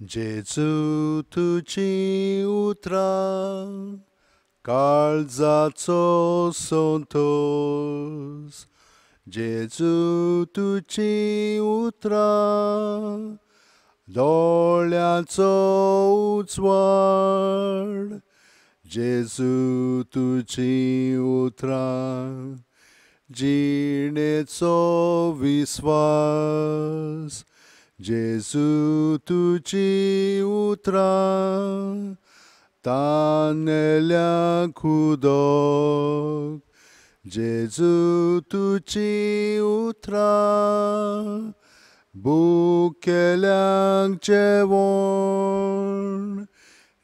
जेजू तुजी उतरां काळजाचो संतोश, जेजू तुजी उतरां दोळ्यांचो उजवाड, जेजू तुजी उतरां जिणेचो विस्वास, जेजू तुजी उतरां तानेल्यांक उदक, जेजू तुजी उतरां भुकेल्यांक जेवण,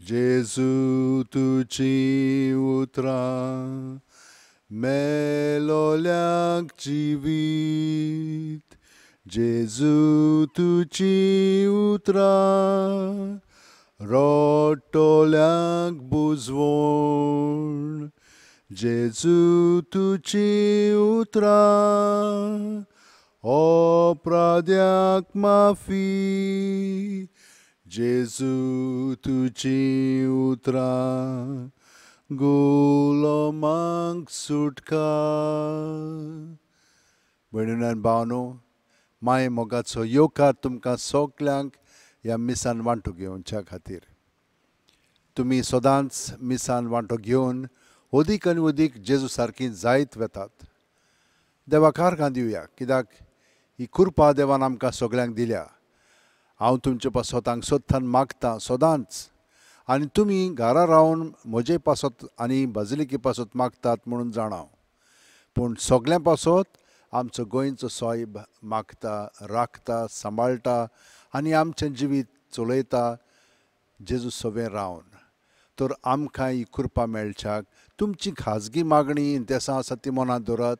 जेजू तुजी उतरां मेलोल्यांक जिवीत, जेजू तुजी उतरां रोटोल्यांक बुजवण, जेजू तुजी उतरां अपराध्यांक माफी, जेजू तुजी उतरां गुलामांक सुटका. भयणीनो आनी भावांनो, माय मोगाचो येवकार तुमकां सगल्यांक ह्या मिसान वांटो घेवच्या खातीर. तुमी सदांच मिसान वांटो घेवन अदीक आनी अदीक जेजू सारकी जायत वेतात. देवाक आर्गां दिवया, कित्याक ही कृपा देवान आमकां सगल्यांक दिल्या. हांव तुमचे पासत हांगसोत्थान मागतां सदांच, आनी तुमी घरा रावन म्हजे पासत आनी बाजिलिके पासत मागतात म्हणून जाणा. पूण सगल्यां पासत आमचो गोंयचो सायब मागता, राखता, सांबाळटा आनी आमचें जिवीत चलयता जेजू सवें रावन. तर आमकां ही कृपा मेळच्याक तुमची खाजगी मागणी इंतेसांव आसा ती मनांत दवरात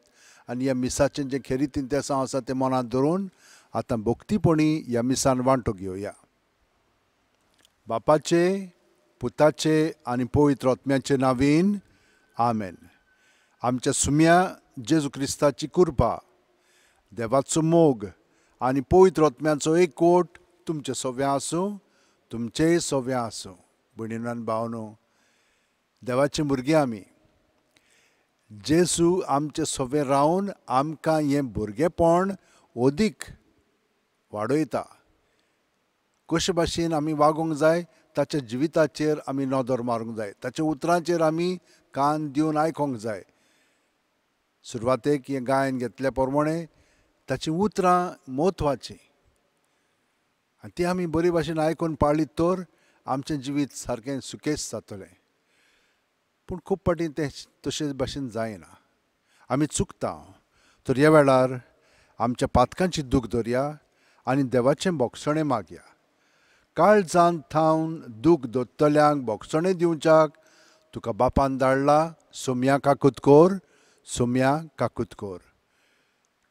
आनी ह्या मिसाचें जें खेरीत इंतेसांव आसा तें मनांत दवरून आतां भक्तीपणी ह्या मिसान वांटो घेवया. बापाचे, पुताचे आनी पवित्र आत्म्याचे नांवान आमेन. आमच्या सुम्या जेजू क्रिस्ताची कृपा, देवाचो मोग आनी पवित्र आत्म्याचो एकवट तुमचे सव्या आसूं, तुमचेय सव्या आसूं. भयणीनो आनी भावांनो, देवाचे भुरगीं आमी. जेजू आमचे सवे रावन आमकां हें भुरगेपण अदीक वाडयता. कशे भाशेन आमी वागोवंक जाय ताच्या जिविताचेर आमी नदर मारूंक जाय, ताच्या उतरांचेर आमी कान दिवन आयकोंक जाय. सुरवातेक हें गायन घेतल्या प्रमाणे ताचीं उतरां म्हत्वाचीं आनी ती आमी बरी भाशेन आयकून पाळ्ळी तर आमचें जिवीत सारकें सुकेस जातलें. पूण खूब फावटी तें तशे भाशेन जायना, आमी चुकता. तर ह्या वेळार आमच्या पातकांची दूख धरया आनी देवाचें भोगसणें मागया. काळजांत थावन दूख दोत्तल्यांक भोगसणें दिवच्याक तुका बापान धाडला. सोम्या काकूत कोर, सोम्या काकूत कोर.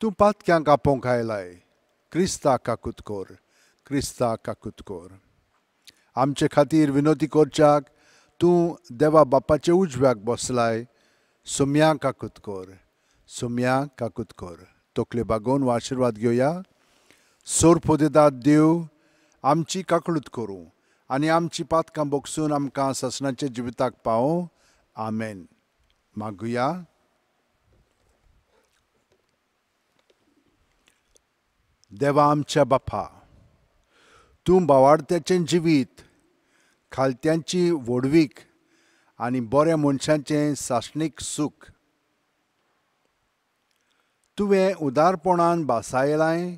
तूं पातक्यांक आपोवंक आयलाय, क्रिस्ता काकूत कोर, क्रिस्ता काकूत कोर. आमचे खातीर विनोती करच्याक तूं देवा बापाचे उजव्याक बसलाय. सोम्या काकूत कोर, सोम्या काकूत कोर. तकले बागोवन हो आशिर्वाद घेवया. सोरपोदेदाद देव आमची काकळूत करूं आनी आमची पातकां बोगसून आमकां सासणाच्या जिविताक पावों. आमेन. मागुया. देवा आमच्या बापा, तूं बावाडत्याचें जिवीत, खालत्यांची व्हडवीक आनी बऱ्या मनशांचें सासणीक सूख तुवें उदारपणान भासायलां.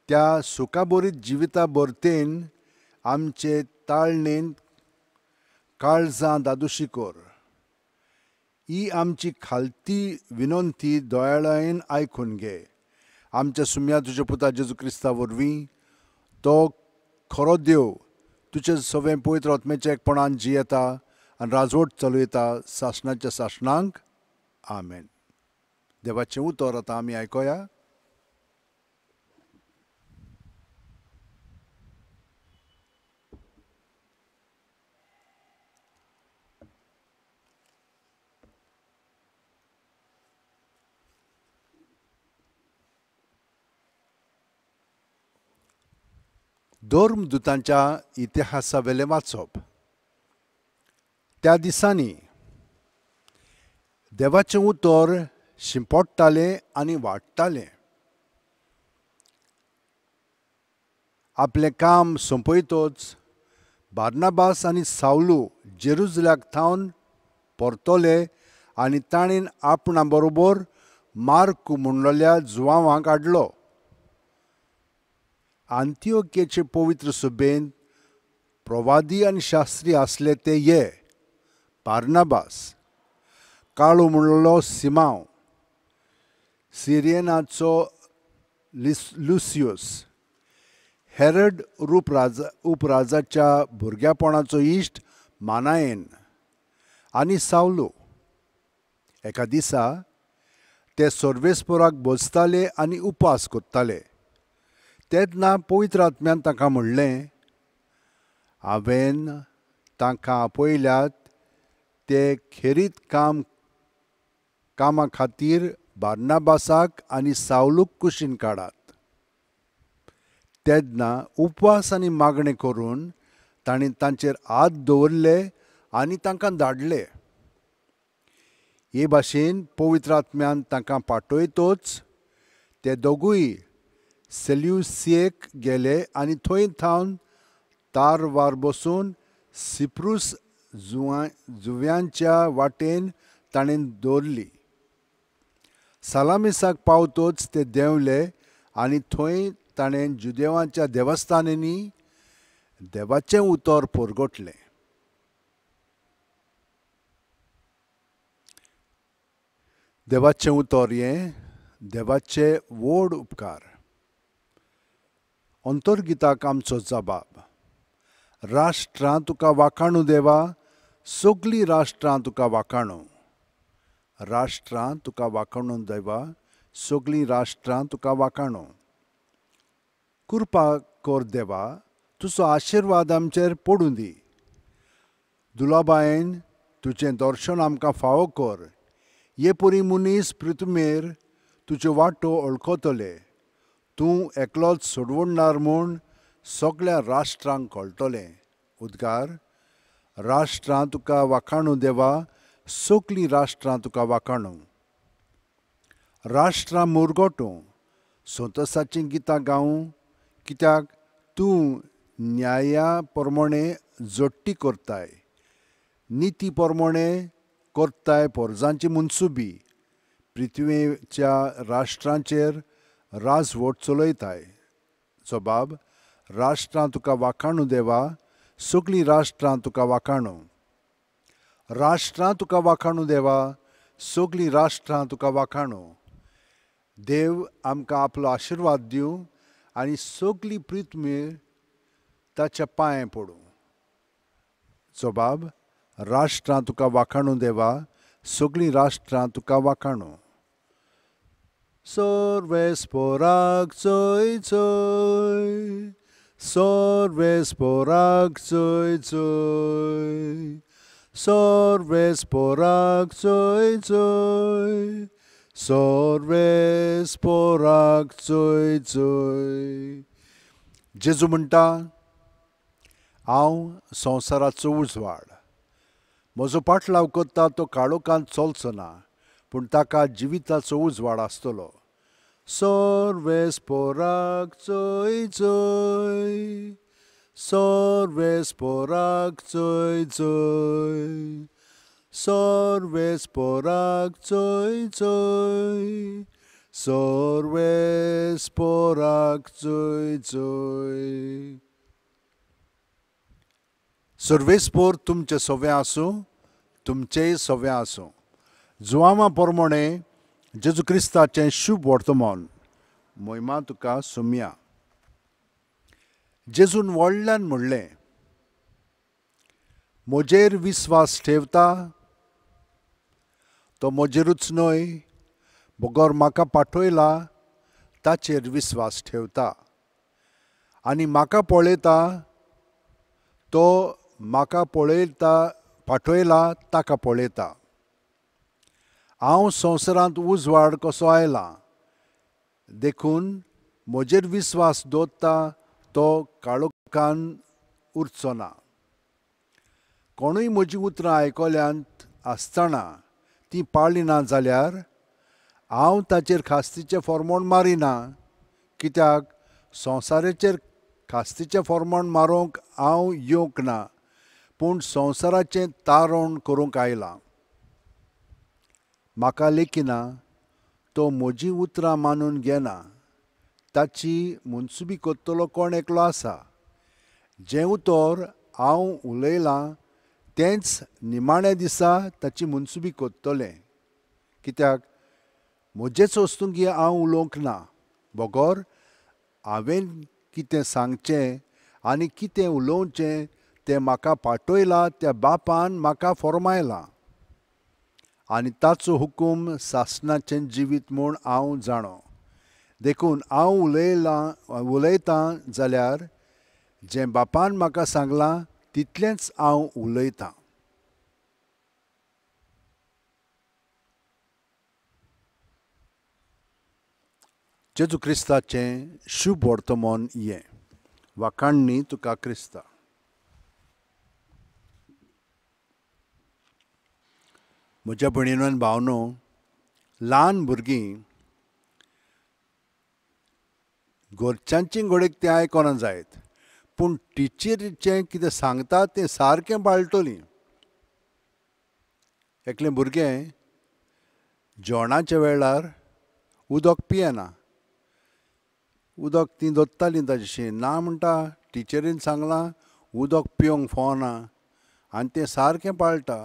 त्या सुखाबरीत जिविता भरतेन आमचे ताळणेन काळजां दादोशी कर. ही आमची खालती विनंती दयाळायेन आयकून घे. आमच्या सुम्या तुज्या पुता जेजू क्रिस्ता वरवीं, तो खरो देव तुजे सवें पवित्र आत्म्याच्या एकपणान जियेता आनी राजवट चलयता सासणाच्या सासणांक. आमेन. देवाचें उतर आतां आमी आयकोया. धर्मदूतांच्या इतिहासावेलें वाचप. त्या दिसांनी देवाचें उतर शिंपडटालें आनी वाडटालें. आपलें काम सोंपयतच बार्नाबास आनी सावलू जेरुजल्याक थावन परतले आनी ताणें आपणा बरोबर मार्कू म्हणलेल्या जुवांवाक हाडलो. आंतिओकेचे पवित्र सभेंत प्रवादी आनी शास्त्री आसले ते ये बार्नाबास, काळो म्हणलेलो सिमांव, सिरियनाचो लुसियस, हेरड उपराजाच्या भुरग्यापणाचो इश्ट मानायन आनी सावलू. एका दिसा ते सर्वेस्पोराक बसताले आनी उपास करताले. तेन्ना पवित्र आत्म्यान तांकां म्हणलें, हांवें तांकां आपयल्यात ते खेरीत कामा खातीर बार्नाबासाक आनी सावलूक कुशीन काडात. तेन्ना उपवास आनी मागणें करून तांणी तांचेर हात दवरले आनी तांकां धाडले. हे भाशेन पवित्र आत्म्यान तांकां पाठयतच ते दोगूय सेल्युसियेक गेले आनी थंय थावन तारवार बसून सिप्रूस जुंव्यांच्या वाटेन ताणें दवरली. सालामिसाक पावतच ते देंवले आनी थंय ताणें जुदेवांच्या देवस्थानांनी देवाचें उतर परगटलें. देवाचें उतर हें देवाचे व्हड उपकार. अंतर्गिताक आमचो जबाब. राष्ट्रां तुका वाखाणू देवा, सगळीं राष्ट्रां तुका वाखाणू. राष्ट्रां तुका वाखाणू देवा, सगळीं राष्ट्रां तुका वाखाणू. कृपा कर देवा, तुजो आशिर्वाद आमचेर पडूं दी. दुलाबायन तुजें दर्शन आमकां फावो कर. हे परी मनीस पृथ्वीर तुज्यो वाटो वळखतले. तूं एकलोच सोडवणदार म्हूण सगळ्या राष्ट्रांक कळटलें. उद्गार. राष्ट्रां तुका वाखाणू देवा, सगळीं राष्ट्रां तुका वाखाणू. राष्ट्रां मुरगटूं, संतोसाचीं गितां गावूं, कित्याक तूं न्याया प्रमाणे जोडटी करताय, निती प्रमाणे करताय पोरजांची मनसुबी, पृथ्वीच्या राष्ट्रांचेर राजवट चलयताय. जबाब. राष्ट्रां तुका वाखाणू देवा, सगळीं राष्ट्रां तुका वाखाणू. राष्ट्रां तुका वाखाणू देवा, सगळीं राष्ट्रां तुका वाखाणू. देव आमकां आपलो आशिर्वाद दिवं आनी सगळी पृथ्वी ताच्या पांये पडूं. जबाब. राष्ट्रां तुका वाखाणू देवा, सगळीं राष्ट्रां तुका वाखाणू. सर्वेस्पोराक चोय चोय, सर्वेस्पोराक चोय चोय, सर्वेस्पोराक चोय चोय, सर्वेस्पोराक चोय चोय. जेजू म्हणटा, हांव संवसाराचो उजवाड. म्हजो पाटलाव करता तो काळोखांत चलचो ना, पूण ताका जिविताचो उजवाड आसतलो. सर्वेस्पोराक चोय चोय, सर्वेस्पोराक चोय चोय, सर्वेस्पोराक चोय चोय, सर्वेस्पोराक चोय चोय. सर्वेस्पोर तुमचें सवें आसूं, तुमचेंय सवें आसूं. जुवामा प्रमाणे जेजू क्रिस्ताचें शुभ वर्तमान. मोहिमा तुका सुमया. जेजून व्हडल्यान म्हणलें, म्हजेर विस्वास ठेवता तो म्हजेरूच न्हय, बगर म्हाका पाठयला ताचेर विस्वास ठेवता. आनी म्हाका पळयता तो म्हाका पळयता पाठयला ताका पळयता. हांव संवसारांत उजवाड कसो आयला, देखून म्हजेर विस्वास दवरता तो काळो कान उरचो ना. कोणूय म्हजीं उतरां आयकल्यांत आसतना ती पाळ्ळी ना जाल्यार हांव ताचेर खास्तीचें फॉर्मोण मारिना, कित्याक संवसाराचेर खास्तीचें फॉर्मोण मारूंक हांव येवंक ना, पूण संवसाराचें तारण करूंक आयलां. म्हाका लेखिना तो म्हजीं उतरां मानून घेना, ताची मनसुबी करतलो कोण एकलो आसा. जें उतर हांव उलयलां तेंच निमाण्या दिसा ताची मनसुबी करतलें, कित्याक म्हजेच वस्तूंक हांव उलोवंक ना, बगर हांवें कितें सांगचें आनी कितें उलोवचें तें म्हाका पाठयलां त्या बापान म्हाका फॉर्मायलां, आनी ताचो हुकूम सासणाचें जिवीत म्हूण हांव जाणो. देखून हांव उलयतां जाल्यार जें बापान म्हाका सांगलां तितलेंच हांव उलयतां. जेजू क्रिस्ताचें शुभ वर्तमान हें. वाखाणणी तुका क्रिस्ता. म्हज्या भयणीनो आनी भावनो, ल्हान भुरगीं घरच्यांची घडयेक तें आयकना जायत, पूण टिचरीचें कितें सांगता तें सारकें पाळटलीं. एकलें भुरगें जेवणाच्या वेळार उदक पियेना, उदक तीं दोत्तालीं ताजेशी, ना म्हणटा टिचरीन सांगलां उदक पिवंक फावना, आनी तें सारकें पाळटा.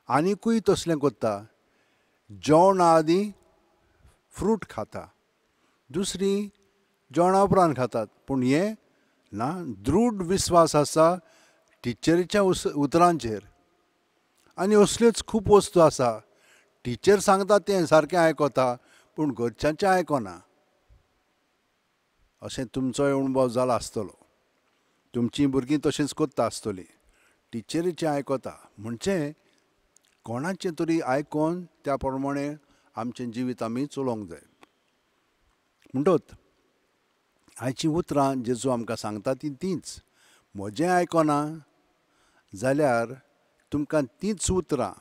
आनिकूय तसलें करता, जेवणा आदीं फ्रूट खाता, दुसरी जेवणा उपरांत खातात, पूण हें ना, दृढ विस्वास आसा टिचरीच्या उतरांचेर. आनी असल्योच खूब वस्तू आसा, टिचर सांगता तें सारकें आयकता, पूण घरच्यांचें आयकना. अशें तुमचोय अणभव जाला आसतलो, तुमचीं भुरगीं तशेंच करता आसतलीं, टिचरीचें आयकता. म्हणजे कोणाचें तरी आयकोन त्या प्रमाणे आमचें जिवीत आमी चलोवंक जाय. म्हणटत आयचीं उतरां जेजू आमकां सांगता तीं तींच, म्हजें आयकना जाल्यार तुमकां तींच उतरां.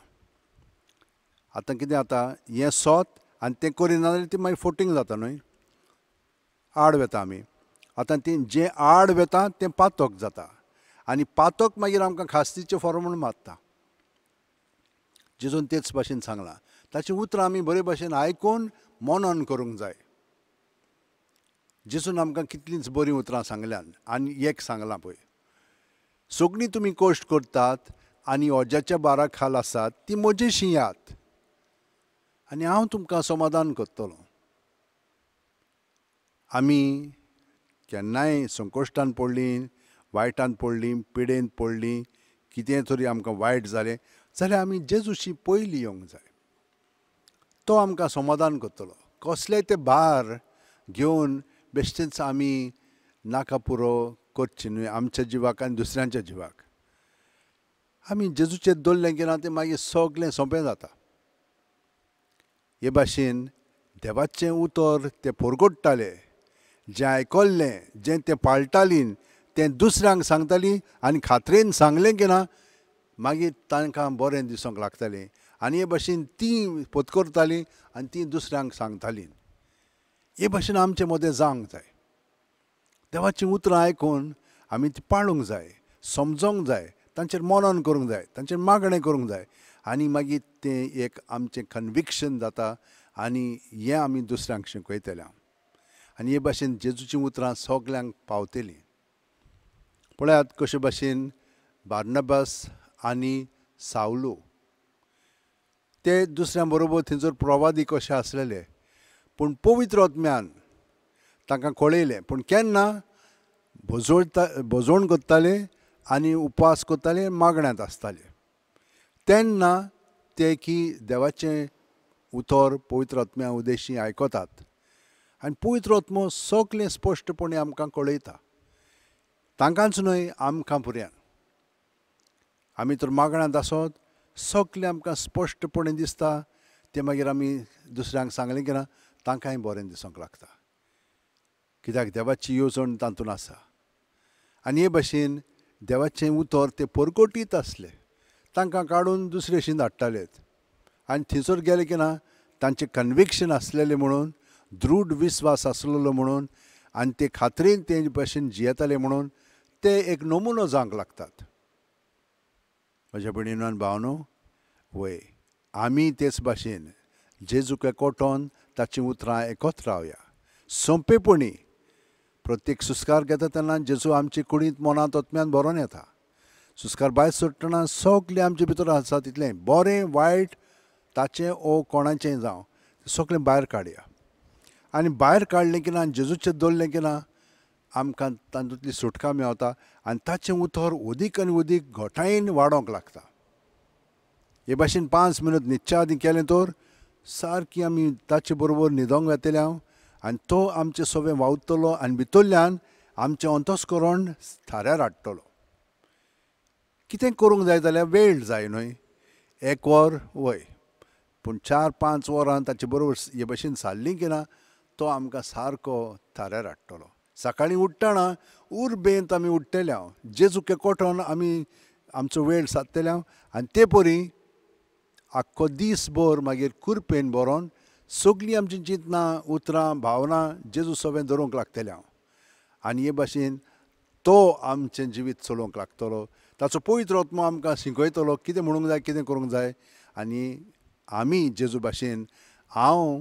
आतां कितें जाता, हें सोत आनी तें करिना जाल्यार तें मागीर फोटींग जाता न्हय, आड वेता आमी. आतां तें जें आड वेता तें पातक जाता, आनी पातक मागीर आमकां खास्तीचें फॉर्म मारता. जेजून तेच भाशेन सांगलां, ताचीं उतरां आमी बरे भाशेन आयकून मनन करूंक जाय. जेजून आमकां कितलींच बरीं उतरां सांगल्यान, आनी एक सांगलां पळय, सगळीं तुमी कश्ट करतात आनी ओज्याच्या बारा खाल आसात ती म्हजेशी यात आनी हांव तुमकां समाधान करतलो. आमी केन्नाय संकश्टान पडलीं, वायटान पडलीं, पिडेन पडलीं, कितें तरी आमकां वायट जालें जाल्यार आमी जेजूशी पयलीं येवंक जाय, तो आमकां समाधान करतलो. कसलेय ते भार घेवन बेश्टेच आमी नाका पुरो करची न्हय आमच्या जिवाक आनी दुसऱ्यांच्या जिवाक. आमी जेजूचेर दवरलें की ना तें मागीर सगळें सोंपें जाता. हे भाशेन देवाचें उतर ते परगट्टाले, जें आयकल्लें जें तें पाळटालीं तें दुसऱ्यांक सांगतालीं, आनी खात्रेन सांगलें की ना मागीर तांकां बरें दिसूंक लागतालें, आनी हे भाशेन तीं पत्करतालीं आनी तीं दुसऱ्यांक सांगतालीं. हे भाशेन आमचे मदें जावंक जाय. देवाचीं उतरां आयकून आमी तीं पाळूंक जाय, समजोंक जाय, तांचेर मनन करूंक जाय, तांचेर मागणें करूंक जाय, आनी मागीर तें एक आमचें कन्विक्शन जाता आनी हें आमी दुसऱ्यांक शिकयतले. आनी हे भाशेन जेजूचीं उतरां सगल्यांक पावतलीं. पळयात कशे भाशेन बार्नबास आनी सावलू ते दुसऱ्यां बरोबर थंयसर प्रवादी कशे आसलेले, पूण पवित्र आत्म्यान तांकां कळयलें. पूण केन्ना भजवण करताले आनी उपास करताले, मागण्यांत आसताले, तेन्ना ते की देवाचें उतर पवित्र आत्म्या उदेशी आयकतात आनी पवित्र आत्मो सगळें स्पश्टपणे आमकां कळयता. तांकांच न्हय, आमकां पुर्यान आमी तर मागण्यांत आसत सगळें आमकां स्पश्टपणे दिसता, तें मागीर आमी दुसऱ्यांक सांगलें की ना तांकांय बरें दिसूंक लागता, कित्याक देवाची येवजण तातूंत आसा. आनी हे भाशेन देवाचें उतर ते परगटीत आसले. तांकां काडून दुसरे भशेन धाडटालेत आनी थंयसर गेले की ना तांचें कन्विक्शन आसलेलें म्हणून, दृढ विस्वास आसलेलो म्हणून आनी ते खात्रेन ते भाशेन जियेताले म्हणून ते एक नमुनो जावंक लागतात. म्हज्या भयणीनो आनी भावनो, वय आमी तेच भाशेन जेजूक एकवटोन ताचीं उतरां एकत रावया. सोंपेपणी प्रत्येक सुस्कार घेता तेन्ना जेजू आमचे कुडींत मनांत आत्म्यान भरोन येता. सुस्कार भायर सोडटना सगळें आमचे भितर आसा तितलें बरें वायट ताचें ओ कोणाचें जावं सगळें भायर काडया. आनी भायर काडलें की ना जेजूचें दवरलें की ना आमकां तातूंतली सुटका मेवता आनी ताचें उतर अदीक आनी अदीक घटायेन वाडोवंक लागता. हे भाशेन 5 मिनट न्हिदच्या आदीं केलें तर सारकी आमी ताचे बरोबर न्हिदोंक वेतले हांव आनी तो आमचें सगळें वावुरतलो आनी भितरल्यान आमचें अंतस्करण थाऱ्यार हाडटलो. कितें करूंक जाय जाल्यार वेळ जाय न्हय, 1 वर वय, पूण 4-5 वरां ताचे बरोबर हे भाशेन सारलीं की ना तो आमकां सारको थाऱ्यार हाडटलो. सकाळीं उठ्ठना उर्बेंत आमी उठ्ठले हांव, जेजूक एकवटोन आमी आमचो वेळ सादतले हांव आनी ते परी आख्खो दीसभर मागीर कुरपेन बरोवन सगळीं आमचीं चिंतनां उतरां भावनां जेजू सगळें धरूंक लागतलें हांव. आनी हे भाशेन तो आमचें जिवीत चलोवंक लागतलो. ताचो पवित्र आत्मो आमकां शिकयतलो कितें म्हणूंक जाय, कितें करूंक जाय. आनी आमी जेजू भाशेन हांव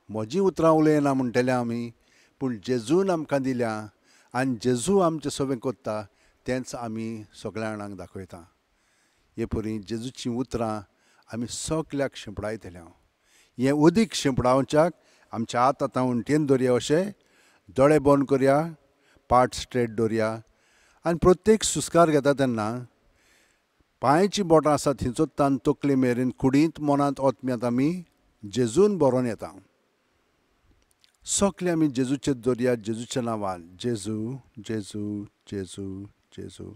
म्हजीं उतरां उलयना म्हणटले आमी, पूण जेजून आमकां दिल्या आनी जेजू आमचें सगळें करता तेंच आमी सगळ्या जाणांक दाखयता. हे परी जेजूचीं उतरां आमी सगल्याक शिंपडायतले हांव. हें उदीक शिंपडावच्याक आमच्या हात आतां उंटयेन दवरया, अशें दोळे बंद करया, पाट स्ट्रेट दवरया आनी प्रत्येक सुस्कार घेता तेन्ना पांयचीं बोटां आसा थंयचो तान तकले मेरेन कुडींत मनांत आत्म्यांत आमी जेजून बरोवन येता. सगळे आमी जेजूचे दवरया, जेजूच्या नांवान. जेजू जेजू जेजू जेजू.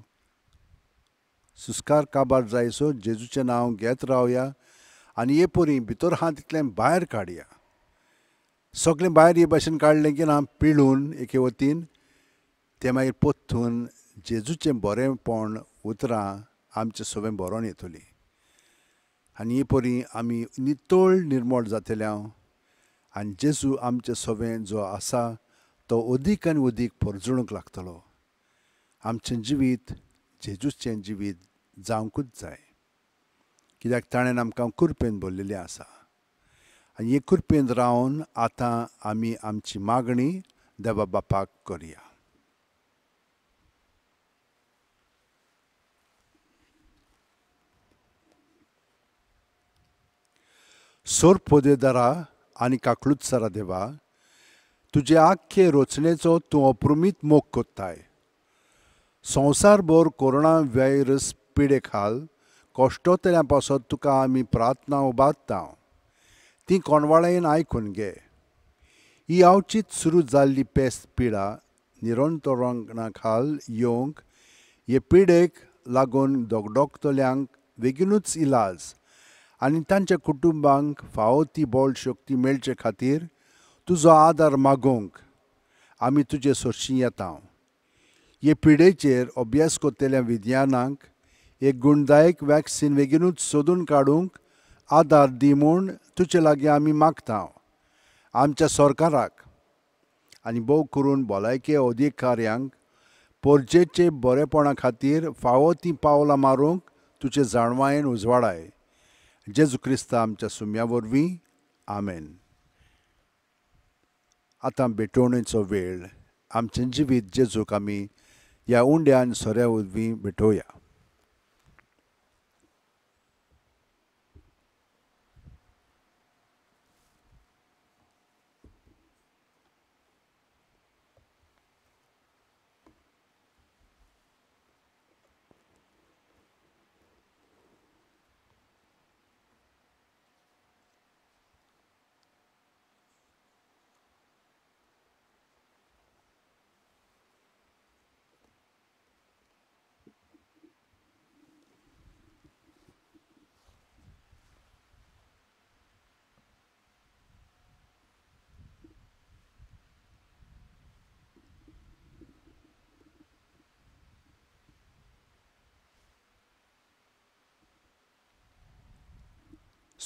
सुस्कार काबार जायसो जेजूचें नांव घेत रावया आनी हे परी भितर आहा तितलें भायर काडया. सगळें भायर हे भाशेन काडलें की ना पिळून एके वतीन तें मागीर परतून जेजूचें बरेंपण उतरां आमचें सगळें बरोवन येतलीं. आनी हे परी आमी नितळ निर्मळ जातले हांव आनी जेजू आमचें सगळें जो आसा तो अदीक आनी अदीक परजळूंक लागतलो. आमचें जिवीत जेजूचें जिवीत जावंकूच जाय, कित्याक ताणें आमकां कुरपेन भरलेलें आसा. आनी हे कुरपेन रावन आतां आमी आमची मागणी देवा बापाक करया. सोर पोदेदारा आनी काकळूतसरा देवा, तुजे आख्खे रचनेचो तूं अप्रमीत मोग कोत्ताय. संवसारभर कोरोना व्हायरस पिडे खाल कश्टोतल्या पासत तुका आमी प्रार्थना उबारता, ती कोणवाळेन आयकून घे. ही अवचीत सुरू जाल्ली पेस्त पिडा निरंतराणा खाल येवंक हे पिडेक लागून दगदगतल्यांक बेगीनूच इलाज आनी तांच्या कुटुंबांक फावो ती बळ शक्ती मेळचे खातीर तुजो आदार मागोवंक आमी तुजे सरशीं येता. हे पिडेचेर अभ्यास करतल्या विज्ञानाक एक गुणदायक वॅक्सिन बेगीनूच सोदून काडूंक आदार दी म्हूण तुजे लागीं आमी मागता. आमच्या सरकाराक आनी भोव करून भलायकी अधिकाऱ्यांक पोरजेचे बरेपणा खातीर फावो तीं पावलां मारूंक तुजे जाणवायेन उजवाडाय. जेजू क्रिस्ता आमच्या सुम्या वरवीं, आमेन. आतां भेटवणेचो वेळ. आमचें जिवीत जेजूक आमी ह्या उंड्या आनी सोऱ्या वरवीं भेटोवया.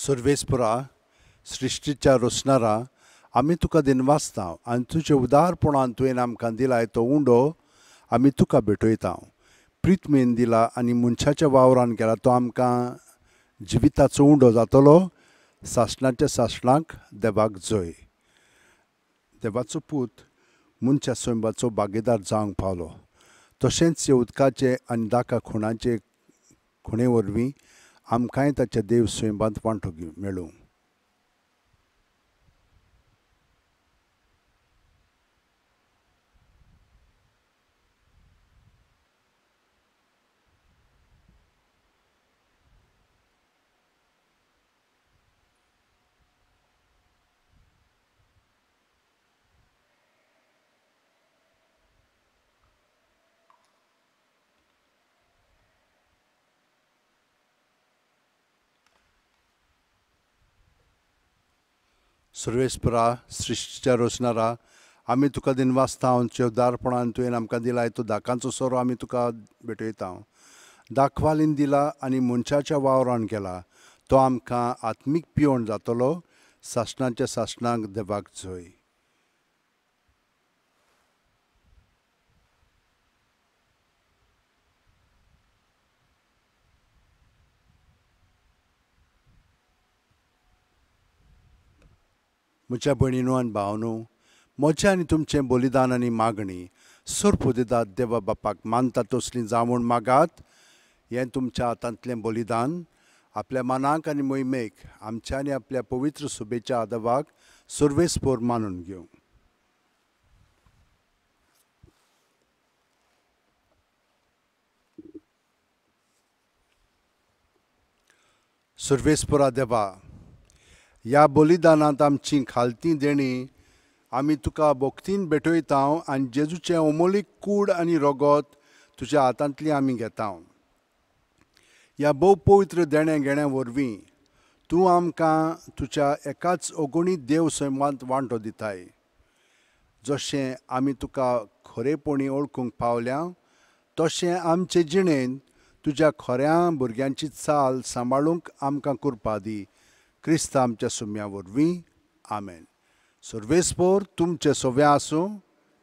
सर्वेस्परा सृश्टीच्या रचणारा आमी तुका दिनवासता आनी तुजे उदारपणान तुवें आमकां दिलाय तो उंडो आमी तुका भेटयता। प्रितमेन दिला आनी मनशाच्या वावरान केला तो आमकां जिविताचो उंडो जातलो। सासणाच्या सासणाक देवाक जय। देवाचो पूत मनशा सैमाचो भागीदार जावंक पावलो, तशेंच उदकाचे आनी दाका खुणाचे खुणे वरवीं आमकांय ताच्या देव सैमांत वांटो मेळूं। सर्वेस्परा सृश्टीच्या रचणारा आमी तुका दिनवासता आमच्या उदारपणान तुवें आमकां दिलाय तो दाकांचो सोरो आमी तुका भेटयता। दाखवालीन दिला आनी मनशाच्या वावरान केला तो आमकां आत्मीक पिवण जातलो। सासणाच्या सासणाक देवाक जय। म्हज्या भयणीनो आनी भावनो, म्हजें आनी तुमचें बलिदान आनी मागणी सर्व देवा बापाक मानता तसली जावून मागात। हें तुमच्या हातांतलें बलिदान आपल्या मनाक आनी मोहिमेक आमच्या आनी आपल्या पवित्र सुबेच्या आदवाक सर्वेस्पोर मानून घेवं। सर्वेस्पोरा देवा, ह्या बलिदानांत आमची खालती देणी आमी तुका भक्तीन भेटयता आनी जेजूचें अमोलीक कूड आनी रगत तुज्या हातांतली आमी घेता। ह्या भोव पवित्र देण्या घेण्या वरवीं तूं आमकां तुज्या एकाच अगणीत देव सैमांत वांटो दिताय। जशें आमी तुका खरेपणी वळखूंक पावल्या तशें आमचे जिणेंत तुज्या खऱ्या भुरग्यांची चाल सांबाळूंक आमकां कृपा दी। क्रिस्त आमच्या सुम्या वरवीं, आमेन। सर्वेस्पोर तुमचें सव्वें आसूं,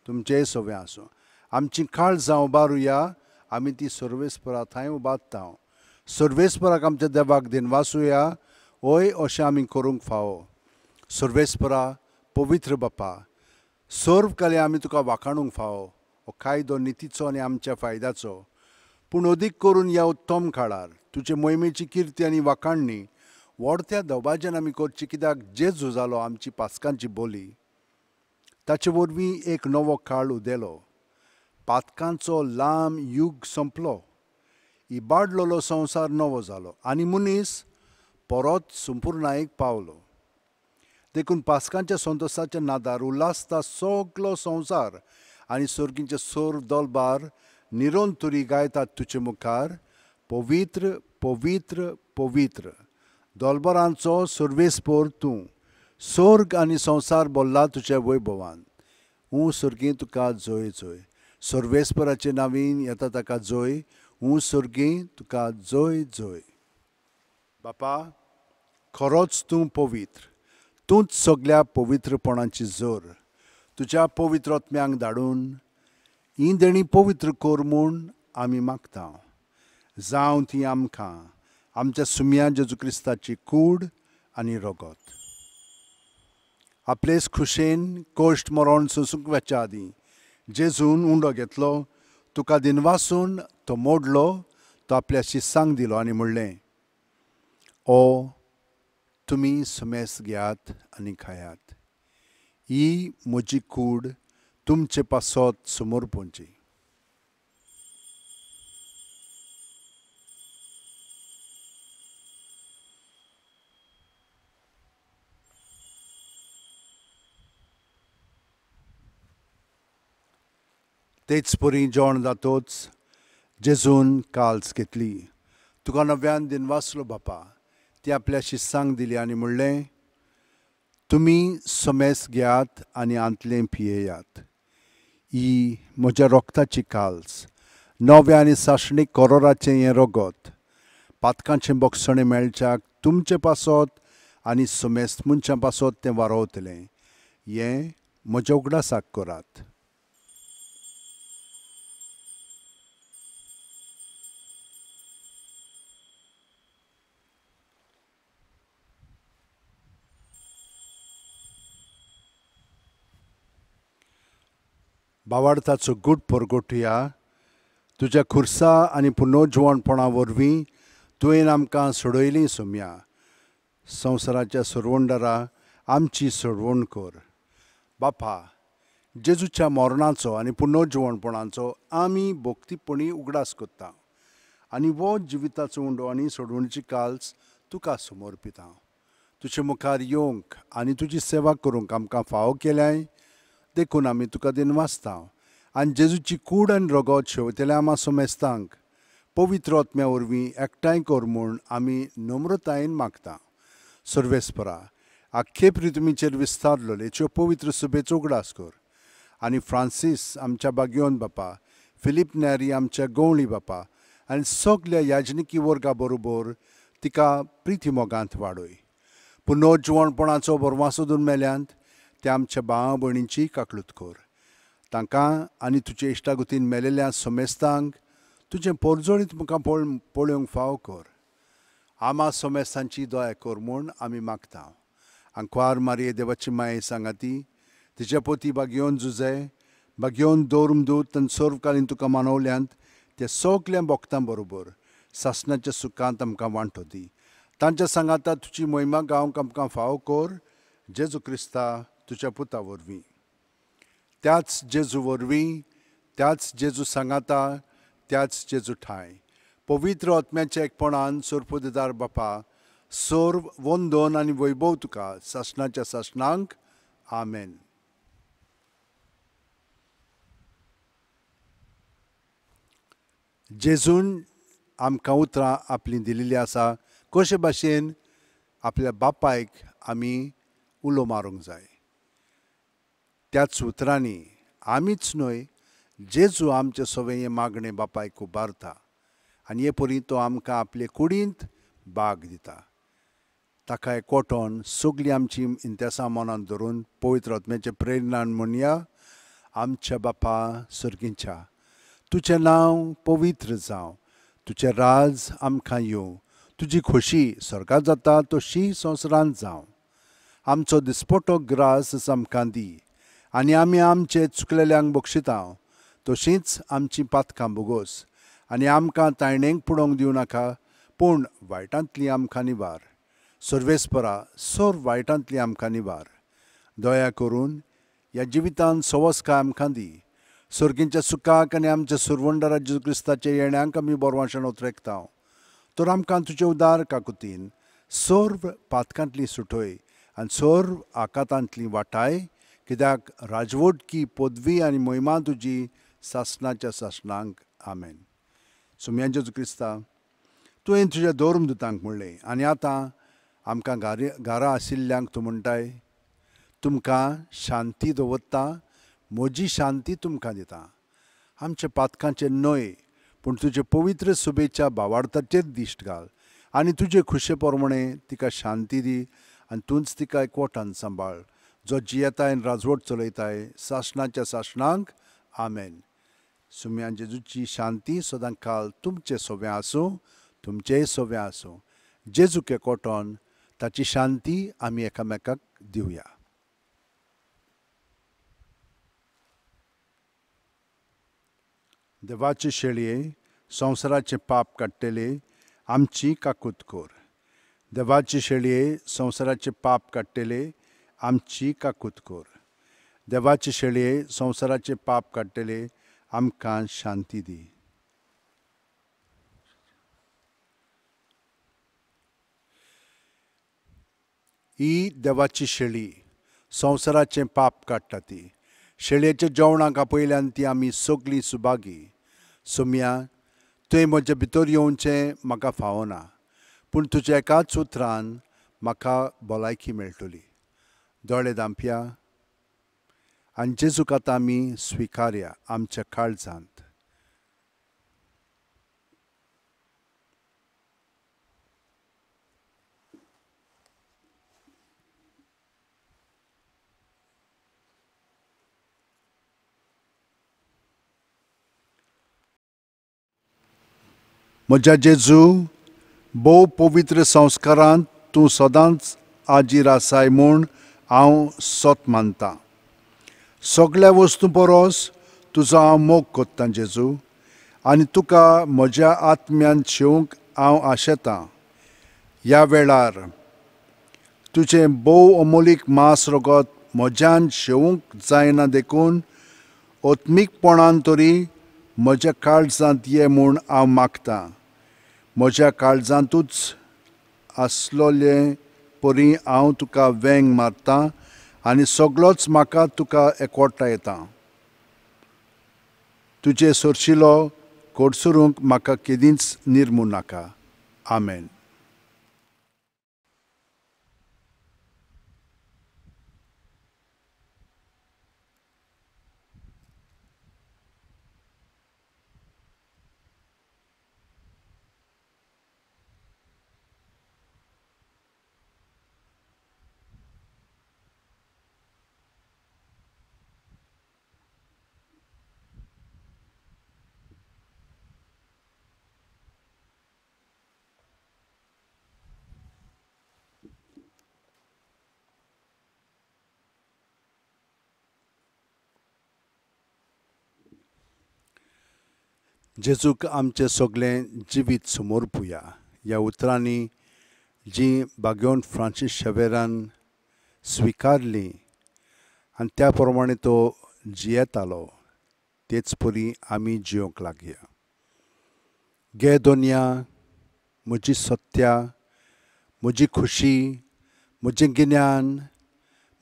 तुमचें सव्वें आसूं। आमची काळजां उबारुया, आमी ती सर्वेस्परा थंय उबारता। सर्वेस्पराक आमच्या देवाक दिनवासुया, ओय अशें आमी करूंक फावो। सर्वेस्परा पवित्र बापा, सर्व काले आमी तुका वाखाणूंक फावो। हो कायदो नितीचो आनी आमच्या फायद्याचो, पूण अदीक करून ह्या उत्तम काळार तुजे मोहिमेची किर्ती आनी वाखाणणी व्हडत्या दबाज्यान आमी करची, कित्याक जेजू जालो आमची पास्कांची बोली। ताचे वरवीं एक नवो काळ उदेलो, पातकांचो लांब युग सोंपलो, इबाडलेलो संवसार नवो जालो आनी मनीस परत संपुर्णायेक पावलो। देखून पास्कांच्या संतोसाच्या नादार उल्हासता सगलो संवसार आनी सर्गींचे सोर दलबार निरंतरी गायतात तुजे मुखार, पवित्र पवित्र पवित्र दोलबरांचो सर्वेस्पोर तूं। स्वर्ग आनी संवसार बोल्ला तुज्या वैभवान, ऊं सर्गी तुका जय जय। सर्वेस्पराचे नावीन येता ताका जय, ऊं सर्गी तुका जय जय। बापा, खरोच तूं पवित्र, तूंच सगल्या पवित्रपणाची जोर। तुज्या पवित्र आत्म्यांक धाडून ही देणी पवित्र कर म्हूण आमी मागता। जावं ती आमकां आमच्या सुम्या जेजू क्रिस्ताची कूड आनी रगत। आपलेच खुशेन कश्ट मरण सोंसूंक वचच्या आदीं जेजून उंडो घेतलो, तुका दिनवासून तो मोडलो, तो आपल्या शिसांक दिलो आनी म्हणलें, ओ तुमी सुमेस घेयात आनी खायात, ही म्हजी कूड तुमचे पासत समर्पणची। तेच परी जेवण जातोच जेजून काल्स घेतली, तुका नव्यान दिनवासलो बापा, ती आपल्या शिसांक दिली आनी म्हणलें, तुमी समेस घेयात आनी आंतलें पियेयात, ही म्हज्या रोगताची काल्स, नव्या आनी सासणीक करोराचें हें रगत, पातकांचें बक्षणें मेळच्याक तुमचे पासत आनी समेस्त मनशां पासत तें वारोवतलें. हें म्हज्या उगडासाक करात. बावार्थाचो गूट परगटुया. तुज्या खुर्सा आनी पुनर्जिवणपणा वरवीं तुवें आमकां सोडयलीं सोम्या. संवसाराच्या सोडवणदारा आमची सोडवण कर. बापा, जेजूच्या मरणाचो आनी पुनर्जिवणपणाचो आमी भक्तीपणी उगडास करता आनी हो जिविताचो उंडो आनी सोडवणीची काल्स तुका समर्पिता. तुजे मुखार येवंक आनी तुजी सेवा करूंक आमकां फावो केल्याय देखून आमी तुका दिनवासता आनी जेजूची कूड आनी रगत शेवतल्या आमा समेस्तांक पवित्र आत्म्या वरवीं एकठांय कर म्हूण आमी नम्रतायेन मागता. सर्वेस्परा, आख्खे पृथ्वीचेर विस्तारलेच्यो पवित्र सुबेचो उगडास कर आनी फ्रांसीस आमच्या बागयोन बापा, फिलीप न्यारी आमच्या गवळी बापा आनी सगल्या याजनिकी वर्गा बरोबर तिका प्रिती मोगांत वाडय. पुनर्जिवणपणाचो बरवासो दोन मेल्यांत त्या आमच्या भावा भयणींची काकलूत कर. तांकां आनी तुजे इश्टागतीन मेलेल्या समेस्तांक तुजें पोरजोळीत मुखां पळोवंक फावो कर. आमा समेस्तांची दया कर म्हूण आमी मागता. आंकवार मारये देवाची माये सांगाती तिच्या पोती बागयोन जुजे बागयोन दौरमदूत आनी सर्वकालीन तुका मानवल्यांत ते सगल्या भक्तां बरोबर सासणाच्या सुखांत आमकां वांटो दी. तांच्या सांगाता तुजी मोहिमा गावंक आमकां फावो कर. जेजू क्रिस्ता तुज्या पुता वरवीं, त्याच जेजू वरवीं, त्याच जेजू सांगाता, त्याच जेजू ठांय पवित्र आत्म्याच्या एकपणान सोरपुदेदार बापा सर्व वंदन आनी वैभव तुका सासणाच्या सासणांक. आमेन. जेजून आमकां उतरां आपलीं दिल्लीं आसा कशे भाशेन आपल्या बापायक आमी उलो मारूंक जाय. त्याच उतरांनी आमीच न्हय जेजू आमचे सगळें हें मागणें बापायक उबारता आनी हे परी तो आमकां आपले कुडींत बाग दिता. ताका एकवटोन सगळीं आमची इंतेसां मनांत धरून पवित्र आत्म्याचे प्रेरणान म्हणया. आमच्या बापा सर्गींच्या, तुजें नांव पवित्र जावं, तुजें राज आमकां येवं, तुजी खोशी स्वर्गांत जाता तशी संवसारांत जावं. आमचो दिसपटो ग्रास आमकां दी आनी आमी आमचे चुकलेल्यांक बक्षिता तशींच आमचीं पातकां भोगोस आनी आमकां तायणेक पुडोवंक दिवं नाका, पूण वायटांतली आमकां निवार. सर्वेस्परा, सर्व वायटांतली आमकां निवार. दया करून ह्या जिवितांत सवसकाय आमकां दी. सर्गींच्या सुखाक आनी आमच्या सुरवंडरा जेजू क्रिस्ताच्या येण्याक आमी बरवाशण उतरेकता. तर आमकां तुजे उदार काकुतीन सर्व पातकांतली सुटय आनी सर्व आकातांतली वाटाय, कित्याक राजवटकी पदवी आनी महिमा तुजी सासणाच्या सासणांक. आमेन. सुम्या जेजू क्रिस्ता, तुवें तुज्या धर्मदुतांक म्हणलें आनी आतां आमकां घरा आशिल्ल्यांक तूं म्हणटाय, तुमकां शांती दवरता, म्हजी शांती तुमकां दिता. आमच्या पातकांचेर न्हय पूण तुजे पवित्र सुबेच्या भावार्थाचेर दिश्ट घाल आनी तुजे खुशे प्रमाणे तिका शांती दी आनी तूंच तिका एकवटान सांबाळ, जो जियेताय आनी राजवट चलयताय सासणाच्या सासणांक. आमेन. सुम्या जेजूची शांती सदां काल तुमचे सोवें आसूं, तुमचेय सोवें आसूं. जेजूक एकवटोन ताची शांती आमी एकामेकाक दिवया. देवाचे शेळये संवसाराचें पाप काडटले आमची काकूत कर. देवाचे शेळये संवसाराचें पाप काडटले आमची काकूत कर. देवाचे शेळये संवसाराचें पाप काडटले आमकां शांती दी. ही देवाची शेळी संवसाराचें पाप काडटा ती. शेळयेच्या जेवणाक आपयल्यान ती आमी सगळीं सुभागी. सोम्या, तुवें म्हज्या भितर येवचें म्हाका फावना, पूण तुज्या एकाच उतरान म्हाका भलायकी मेळटली. दोळे धांपया आनी जेजूक आतां आमी स्विकारया आमच्या काळजांत. म्हज्या जेजू, भोव पवित्र संस्कारांत तूं सदांच आजीर आसाय म्हूण हांव सत मानतां। सगळ्या वस्तूं परस तुजो हांव मोग कोत्तां जेजू, आनी तुका म्हज्या आत्म्यान शेवंक हांव आशेतां। ह्या वेळार तुजें भोव अमोलीक मांस रगत म्हज्यान शेवंक जायना देखून आत्मीकपणान तरी म्हज्या काळजांत ये म्हूण हांव मागतां। म्हज्या काळजांतूच आसलोले परी हांव तुका वेंग मारतां आनी सगळोच म्हाका तुका एकवटायता। तुजे सरशिलो कोडसरूंक म्हाका केदींच निर्मू नाका। आमेन। जेजूक आमचें सगळें जिवीत समर्पुया। ह्या उतरांनी जी बागेवन फ्रांसीस शेवेरान स्विकारली आनी त्या प्रमाणे तो जियेतालो, तेच परी आमी जियोंक लागया। गे दोनया, म्हजी सत्या, म्हजी खुशी, म्हजें गिन्यान,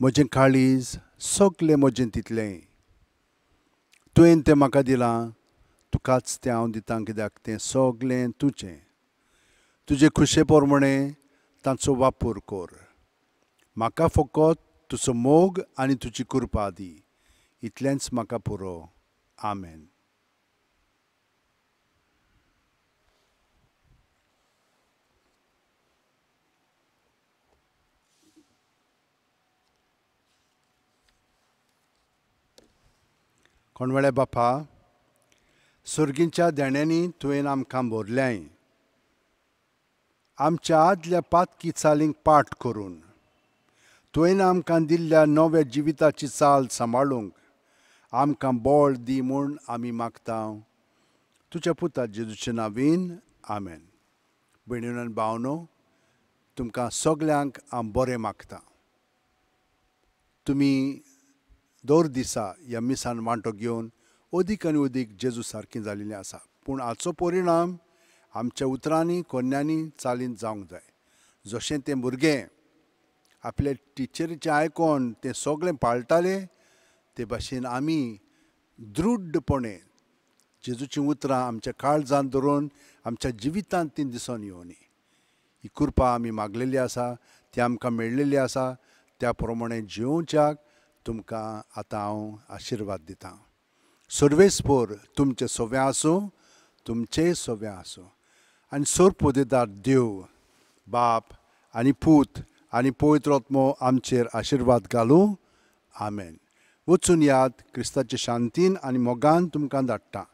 म्हजें काळीज, सगळें म्हजें तितलें तुवें तें म्हाका दिलां, तुकाच तें हांव दितां, कित्याक तें सगळें तुजें। तुजे खुशे प्रमाणे तांचो वापर कर। म्हाका फकत तुजो मोग आनी तुजी कृपा दी, इतलेंच म्हाका पुरो। आमेन। कोणवेळे बापा, सर्गींच्या देण्यांनी तुवें आमकां भरल्याय, आमच्या आदल्या पातकी चालींक पाठ करून तुवें आमकां दिल्ल्या नव्या जिविताची चाल सांबाळूंक आमकां बळ दी म्हूण आमी मागता। तुज्या पुता जेजूचे नांवान आमेन। भयणीनो आनी भावनो, तुमकां सगल्यांक हांव बरें मागता। तुमी दर दिसा ह्या मिसान वांटो घेवन अदीक आनी अदीक जेजू सारकीं जाल्लीं आसा, पूण हाचो परिणाम आमच्या उतरांनी कोन्यांनी चालींत जावंक जाय। जशें तें भुरगें आपल्या टिचरीचें आयकोन तें सगळें पाळटालें, ते भाशेन आमी दृढपणे जेजूचीं उतरां आमच्या काळजांत धरून आमच्या जिवितांत तीं दिसून येवनी। ही कृपा आमी मागलेली आसा, ती आमकां मेळ्ळेली आसा, त्या प्रमाणे जियोवच्याक तुमकां आतां हांव आशिर्वाद दितां। सर्वेस्पोर तुमचें सोवें आसूं, तुमचें सोवें आसूं। आनी सोरपोदेदार देव बाप आनी पूत आनी पवित्र आत्मो आमचेर आशिर्वाद घालूं। आमेन। वचून याद क्रिस्ताचे शांतीन आनी मोगान तुमकां धाडटा।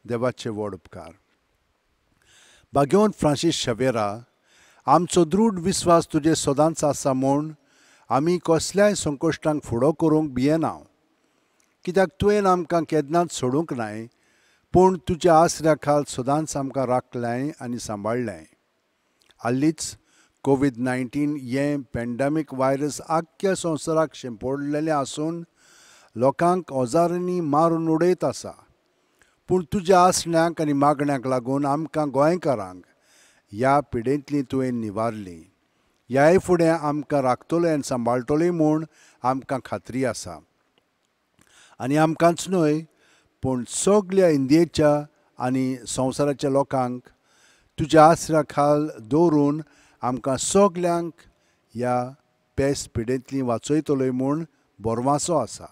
देवाचे व्हड उपकार। भाग्यवंत फ्रांसीस शेवेरा, आमचो दृढ विस्वास तुजे सदांच आसा म्हूण आमी कसल्याय संकश्टांक फुडो करूंक भियेना, कित्याक तुवें आमकां केन्नाच सोडूंक नाय, पूण तुज्या आसऱ्या खाल सदांच आमकां राखलें आनी सांबाळ्ळें। हालींच कोवीड-19 हें पॅन्डेमीक व्हायरस आख्ख्या संवसाराक शिंपडलेलें आसून लोकांक हजारांनी मारून उडयत आसा, पूण तुज्या आसण्याक आनी मागण्याक लागून आमकां गोंयकारांक ह्या पिडेंतली तुवें निवारली। ह्याय फुडें आमकां राखतले आनी सांबाळटले म्हूण आमकां खात्री आसा। आनी आमकांच न्हय पूण सगल्या इंडियेच्या आनी संवसाराच्या लोकांक तुज्या आसऱ्या खाल दवरून आमकां सगल्यांक ह्या पेस पिडेंतली वाचयतलोय म्हूण बोरवासो आसा।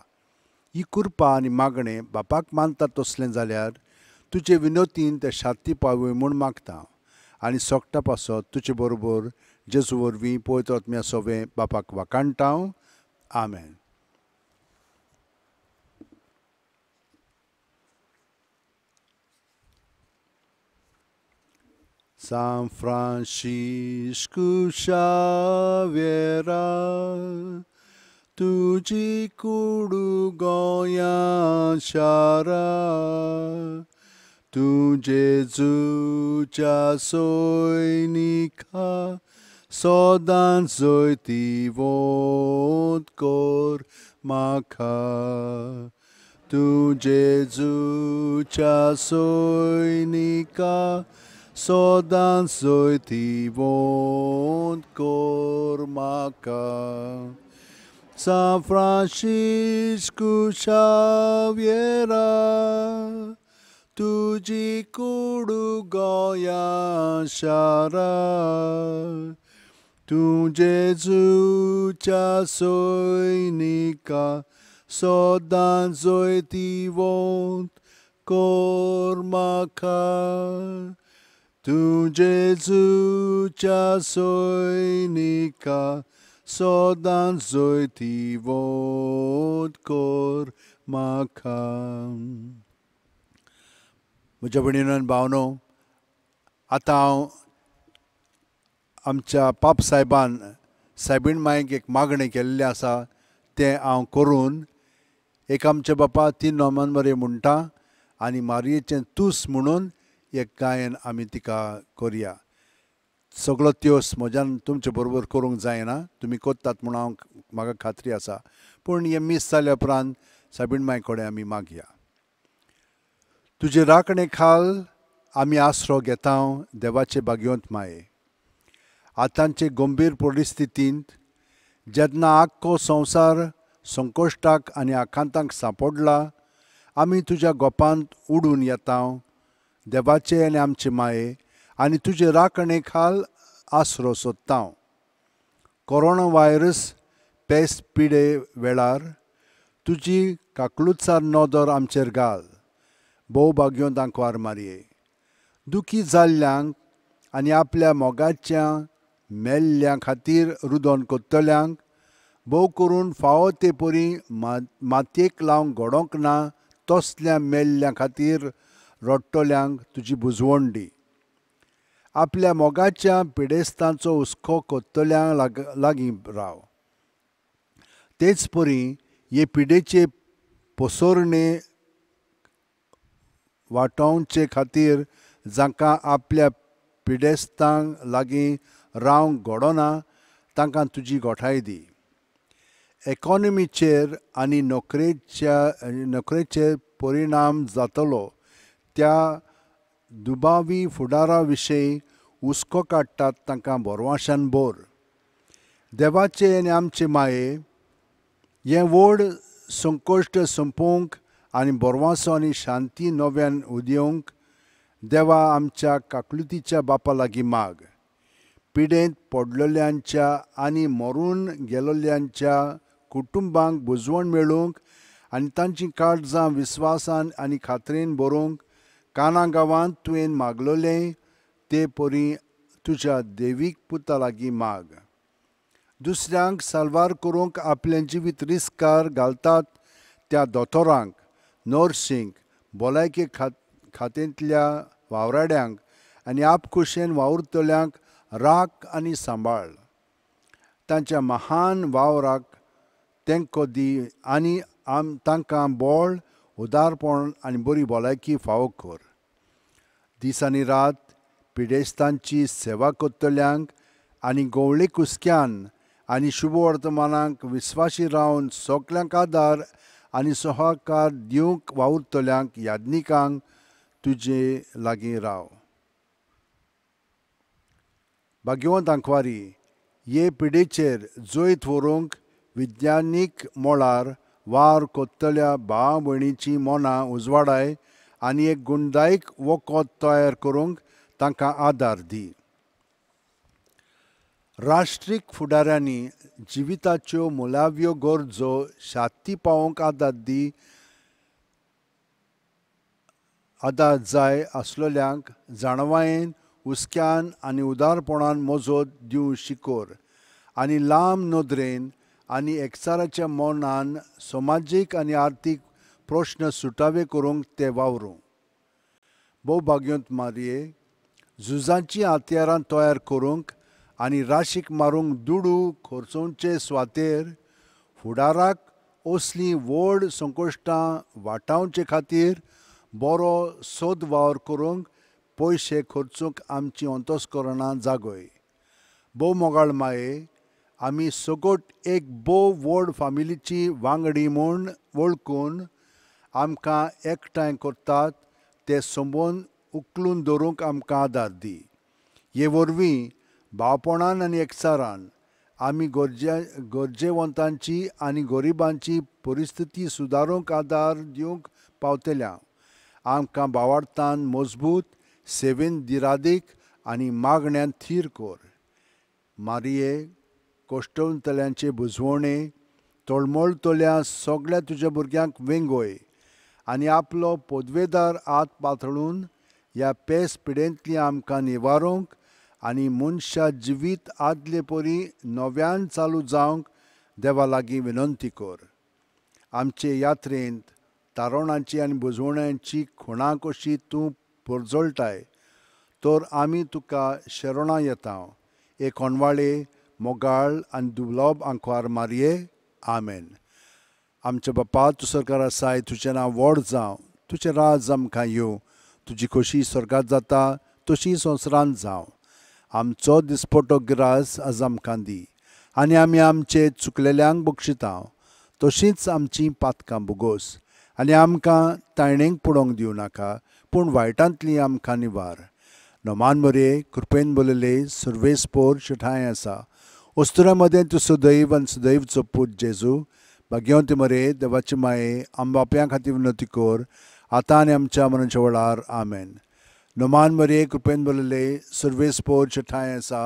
ही कृपा आनी मागणें बापाक मानता तसलें जाल्यार तुजे विनोतीन ते शांती पावय म्हूण मागता आनी सोगटा पासत तुजे बरोबर जेजू वरवीं पवित्र आत्म्या सोवें बापाक वाखाणटा। आमेन। सांत फ्रांशिश्कू शाव्येरा तुजी कुडू गोंया शारा तूं जेजूच्या सैनिका सदांच जैतिवंत कर म्हाका तूं जेजूच्या सैनिका सदांच जैतिवंत कर म्हाका. सांत फ्रांशिश्कू शाव्येरा तुजी कुडू गोंया शारा तूं जेजूच्या सैनिका सदांच जैतिवंत कर म्हाका तूं जेजूच्या सैनिका सदांच जैतिवंत कर म्हाका. म्हज्या भयणीनो आनी भावनो, आतां हांव आमच्या पाप सायबान सायबीण मायक एक मागणें केल्लें आसा तें हांव करून एक आमच्या बापा 3 नोमान बरें म्हणटा आनी मारयेचें तूस म्हणून एक गायन आमी तिका करया. सगळो त्योस म्हज्यान तुमचे बरोबर करूंक जायना, तुमी करतात म्हूण हांव म्हाका खात्री आसा, पूण हें मीस जाल्या उपरांत सायबीण माय कडेन आमी मागया. तुजे राखणे खाल आमी आसरो घेता देवाचे भाग्यवंत माये. आतांचे गंभीर परिस्थितींत जेन्ना आख्खो संवसार संकश्टाक आनी आकांतांक सांपडला, आमी तुज्या गोपांत उडून येता देवाचे आनी आमचे माये आनी तुजे राखणे खाल आसरो सोदता. कोरोना व्हायरस पेस्ट पिडे वेळार तुजी काकलुचार नदर आमचेर घाल. भोव भाग्योंत आंकवार मारये, दुखी जाल्ल्यांक आनी आपल्या मोगाच्या मेल्ल्या खातीर रुदन करतल्यांक भोव करून फावो ते परी मातयेक लावंक घडोवंक ना तसल्या मेल्ल्या खातीर रडटल्यांक तुजी बुजवण दी. आपल्या मोगाच्या पिडेस्तांचो हुस्को करतल्यांक लागीं राव. तेच परी हे पिडेचे पसरणे वाटोवचे खातीर जांकां आपल्या पिडेस्तांक लागीं रावंक घडना तांकां तुजी गोठाय दी. इकॉनॉमीचेर आनी नोकरेचेर परिणाम जातलो त्या दुबावी फुडारा विशीं हुस्को काडटात तांकां भरवाशान भर. देवाचे आनी आमचे माये हें व्हड संकश्ट सोंपोवंक आनी भरवासो आनी शांती नव्यान उदेवंक देवा आमच्या काकलुतीच्या बापा लागीं माग. पिडेंत पडलेल्यांच्या आनी मरून गेल्ल्यांच्या कुटुंबांक बुजवण मेळूंक आनी तांची काळजां विस्वासान आनी खात्रेन भरूंक काना गांवांत तुवें मागलोलें ते परी तुज्या देवीक पुता लागीं माग. दुसऱ्यांक साल्वार करूंक आपलें जिवीत रिस्कार घालतात त्या दोतोरांक, नर्सींक, भलायकी खात्यांतल्या वावराड्यांक आनी आपखुशेन वावुरतल्यांक राख आनी सांबाळ. तांच्या महान वावराक तेंको दी आनी तांकां बळ, उदारपण आनी बरी भलायकी फावो कर. दीस आनी रात पिडेस्तांची सेवा करतल्यांक आनी गवळी कुसक्यान आनी शुभवर्तमानाक विस्वाशी रावन सगल्यांक आदार आनी सहकार दिवंक वावुरतल्यांक याज्ञिकांक तुजे लागीं राव. भाग्यवंत आंकवारी, हे पिडेचेर जैत व्हरूंक विज्ञानीक मळार वावर करतल्या भाव भयणीचीं मनां उजवाडाय आनी एक गुणदायक वखद तयार करूंक तांकां आदार दी. राष्ट्रीक फुडाऱ्यांनी जिविताच्यो मुळाव्यो गरजो शांती पावोवंक आदार दी. आदार जाय आसलेल्यांक जाणवायेन, हुस्क्यान आनी उदारपणान मजत दिवंक शिकोर आनी लांब नदरेन आनी एकचाराच्या मनान समाजीक आनी आर्थीक प्रश्न सुटावे करूंक ते वावरूं. भोव भाग्यवंत मारये, झुजाचीं हत्यारां तयार करूंक आनी राशीक मारूंक दुडू खर्चोवचे सुवातेर फुडाराक असलीं व्हड संकश्टां वाटावचे खातीर बरो सोद वावर करूंक पयशे खर्चूंक आमचीं अंतस्करणां जागय. भोव मोगाळ माये, आमी सगट एक भोव व्हड फामिलीची वांगडी म्हूण वळखून आमकां एकठांय करतात ते संबंद उखलून दवरूंक आमकां आदार दी. हे वरवीं भावपणान आनी एकचारान आमी गरजेवंतांची आनी गरिबांची परिस्थिती सुदारूंक आदार दिवंक पावतल्या. आमकां भावार्थान मजबूत, सेवेन दिरादीक आनी मागण्यांत थीर कर. मारिये, कश्टवतल्यांचे बुजवणे तळमळतल्या सगळ्या तुज्या भुरग्यांक वेंगय आनी आपलो पदवेदार हात पातळून ह्या पेस पिडेंतली आमकां निवारूंक आनी मनशा जिवीत आदले परी नव्यान चालू जावंक देवा लागीं विनंती कर. आमचे यात्रेंत तारवणाची आनी बुजवण्याची खुणां कशी तूं परजळटाय तर आमी तुका शरणां येता. एक अनवाळे मोगाळ आनी दुर्लभ आंकवार मारये. आमेन. आमच्या बापा, तूं सरकार आसाय, तुजें नांव व्हड जावं, तुजें राज आमकां येवं, तुजी खोशी स्वर्गांत जाता तशी संवसारांत जावं. आमचो दिसपटो ग्रास आज आमकां दी आनी आमी आमचे चुकलेल्यांक बक्षिता तशींच आमचीं पातकां भोगोस आनी आमकां तायणेक पडोवंक दिवं नाका, पूण वायटांतली आमकां निवार. नमान मरे, कृपेन बोलले, सर्वेस्पोर शेठांय आसा. अस्तुऱ्यां मदें तूं सदैव आनी सदैवचो पूत जेजू भाग्यवंती मरे, देवाची माये, आम बापयां खातीर विनंती कर आतां आनी आमच्या मरणाच्या वेळार. आमेन. नमान मरे, कृपेन बोलले, सर्वेस्पोर शेठांय आसा.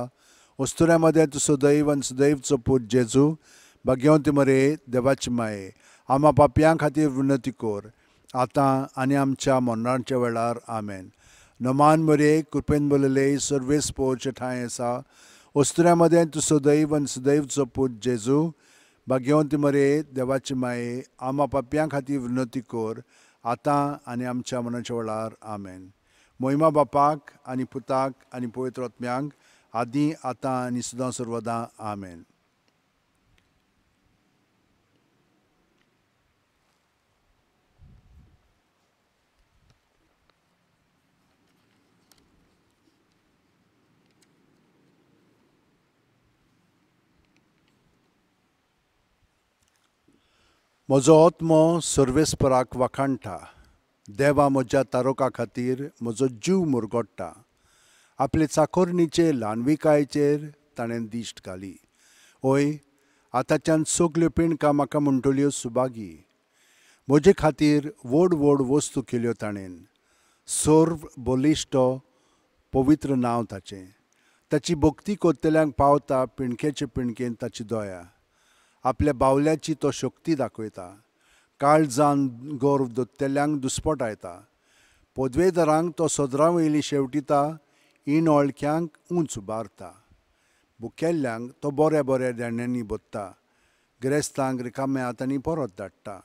अस्तुऱ्यां मदें तूं सदैव आनी सदैवचो पूत जेजू भाग्यवंती मरे, देवाची माये, आमा पापयां खातीर विनंती कर आतां आनी आमच्या मरणाच्या वेळार. आमेन. नमान मरे, कृपेन बोलले, सर्वेस्पोर शेठांय आसा. अस्तुऱ्यां मदें तूं सदैव आनी सदैवचो पूत जेजू भाग्यवंती मरे, देवाची माये, आमा पापयां खातीर विनंती कर आतां आनी आमच्या मरणाच्या वेळार. आमेन. मोहिमा बापाक आनी पुताक आनी पवित्र आत्म्यांक, आदी आतां आनी सदां सर्वदां. आमेन. म्हजो आत्मो सर्वेस्पराक वाखाणटा, देवा म्हज्या तारोका खातीर म्हजो जीव मुरगोडटा. आपले चाकोरणीचे ल्हानविकायेचेर ताणें दिश्ट घाली. हय, आतांच्यान सगल्यो पिणकां म्हाका म्हणटल्यो सुभागी. म्हजे खातीर व्हड व्हड वस्तू केल्यो ताणें. सर्व बलिश्ट पवित्र नांव ताचें. ताची भक्ती करतल्यांक पावता पिणकेचे पिणकेन ताची दया. आपल्या बावल्याची तो शक्ती दाखयता. काळजान गर्व दत्तल्यांक दुस्पटायता. पदवेदारांक तो सदरां वयली शेवटिता, इनवळख्यांक उंच उबारता. भुकेल्ल्यांक तो बऱ्या बऱ्या देण्यांनी भरता. गिरेस्तांक रिकाम्या हातांनी परत धाडटा.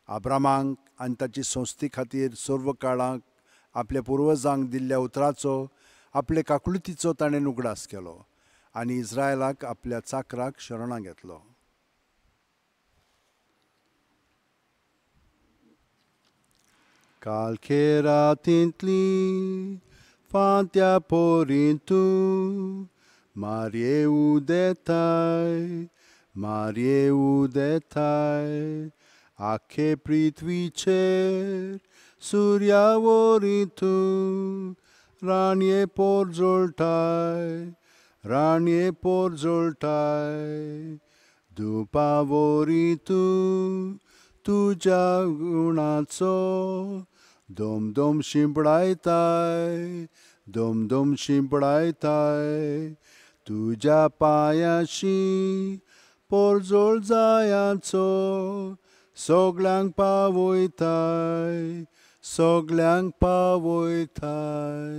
आब्रामाक आनी ताची संस्थी खातीर सर्व काळाक आपल्या पुर्वजांक दिल्ल्या उतराचो, आपले काकळुतीचो ताणें उगडास केलो आनी इस्रायलाक आपल्या चाकराक शरणां घेतलो. कालखे रातींतली फांत्या पोरीं तूं मारये उदेताय, मारये उदेताय, आखे पृथ्वीचेर सुर्या वरी तूं राणये पोरजोळटाय, राणये पोरजोळटाय, धुपा वरी तूं तुज्या गुणाचो दोम दोम शिंपडायताय, दोम दोम शिंपडायताय, तुज्या पांयाशी पोरजोळ जायाचो सगल्यांक पावयताय, सगल्यांक पावयताय.